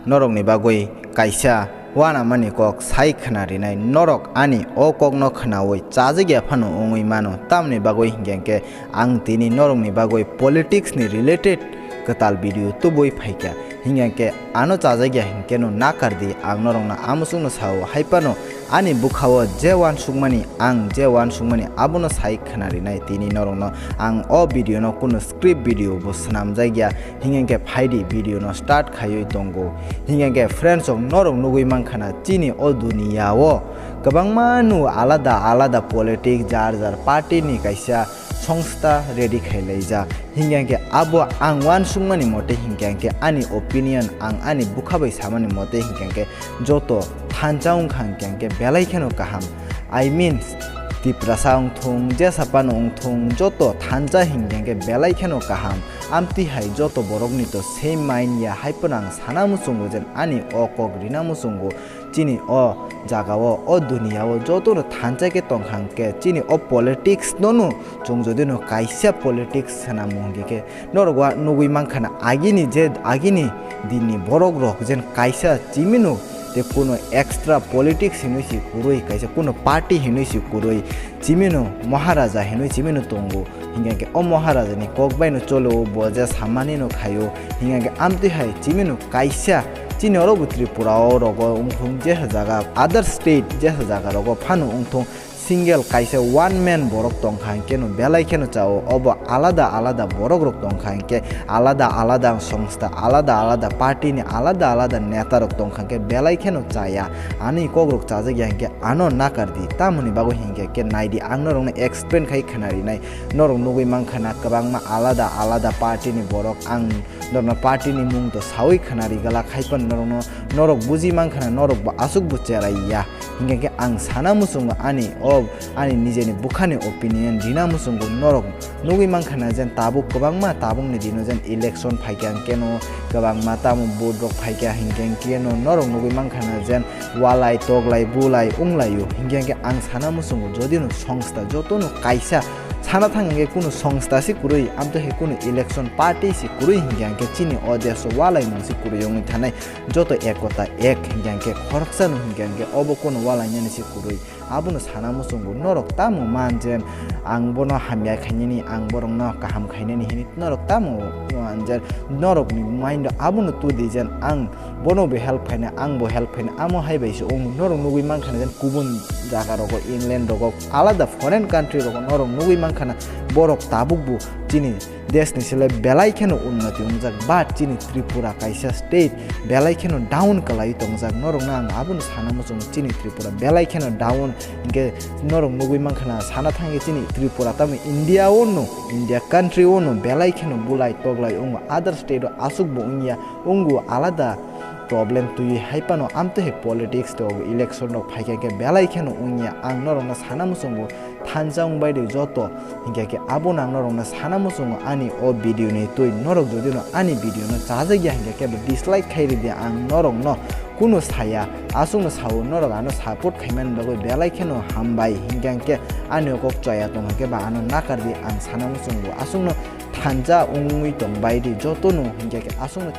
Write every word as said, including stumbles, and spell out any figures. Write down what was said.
norokni bagwi kaisa uanamani kok sai khna rinai. Norok ani o kokno khnaui chajak ya phano wngwi mano, tamoni bagwi hinkhe ang tini norokni bagwi politics ni related kwtal video tubui phaikha. Hinkhe ano chajak ya hinkhe no nakar di, ang norokno amuchungno sao, hai phano ani bwkhao je uansukmani, ang je uansukmani abono sai khna rinai. Tini norokno ang o video no kuno script video bo swnamjak ya, hinkhe phaidi video no start khaiwi tongo. Hinkhe friends rok, norok nugwi mankha na chini o duniya o kwbangma no alada alada politics, jar jar party ni kaisa songstha ready khai laijak. Hinkhe abo ang uansukmani mote hinkhe ani opinion, ang ani bwkha bai samani mote hinkhe joto thansa wngkha hinkhe belai kheno kaham. I mean, Tiprasa wngthung, jesa phano wngthung, joto thansa hinkhe belai kheno kaham. Amtwi hai joto borokni to same mind ya, hai phano ang sana muchungo je ani o kok rina muchungo. Chini o jaga o, o duniya o joto no thansa khe tongkha hinkhe chini o politics no no chwng jodi no kaisa politics swnam hinkhe norok wa nugwi mankha na agini je agini dinni borok rok jen kaisa chimino te kuno extra politics hinwi si kwrwi, kaisa kuno party hinwi si kwrwi, chimino Maharaja hinwi chimino tongo. Hinkhe o Maharaja ni kok bai no cholo, bo je samani no khaio. Hinkhe amtwi hai chimino kaisa chini oro bo Tripura o rogo wngthung, jesa jaga other state, jesa jaga rogo phano wngthung, single kaisa one man borok tongkha hinkhe no belai kheno chao. Obo alada alada borok rok tongkha hinkhe, alada alada songstha, alada alada party ni alada alada neta rok tongkha hinkhe belai kheno chaya. Ani kok rok chajak ya hinkhe ano nakar di, tamoni bagwi hinkhe khe nai di, ang norok no explain khai khna rinai. Norok nugwi mankha na kwbangma alada alada party ni borok, ang norokno party ni mung to sawi khna ri glak, hai phano norokno, norok buji mankha na norok bo aswk bo cherai ya. Hinkhe ang sana muchungo ani o, ani nijeni bwkhani opinion rina muchungo. Norok nugwi mankha na jen tabuk kwbangma tabukni dino jen election phaikha hinkhe no kwbangma tamo vote rok phaikha hinkhe no norok nugwi mankha na jen walai toklai bulai wnglaio. Hinkhe ang sana muchungo jodi no songstha joto no kaisa sana thang hinkhe kuno songstha se kwrwi, amtwi hai kuno election party se kwrwi hinkhe chini o desh o walai mung se kwrwi wngwi thanai. Joto ekota ek hinkhe khoroksa no hinkhe obo kuno walainani se kwrwi. Abono sana muchungo norok tamo man je ang bono hamya khainani, ang borokno kaham khainani hinwi norok tamo man je norokni mind o abono tudi je ang bono bo help khaina, ang bo help khaina, amo hai bai se wng. Norok nugwi mankha na je kubun jaga rogo, England rogo, alada foreign country rogo norok nugwi mankha na borok tabuk bo chini desh ni sile belai kheno unnoti wngjak, but chini Tripura kaisa state belai kheno down kwlai tongjak. Norokno ang abono sana muchungo, chini Tripura belai kheno down. Hinkhe norok nugwi mankha na, sana thangkhe chini Tripura tamo India o no, India country o no belai kheno bulai toklai wngo, other state o aswk bo wngya, wngo alada problem twiwi. Hai phano amtwi hai politics rok, election rok phaikha khe belai kheno wngya. Ang norokno sana muchungo, thansa wngbai di joto. Hinkhe khe abono ang norokno sana muchungo ani o video ni twi. Norok jodi no ani video no chajak ya hinkhe khe bo dislike khai ridi, ang norokno kuno saya, aswkno sao, norok ano support khaimani bagwi belai kheno hambai. Hinkhe khe ani o kok chaya tongkha khe ba ano nakar di, ang sana muchungo. Aswkno thansa wngwi tongbai di joto no, hinkhe khe aswkno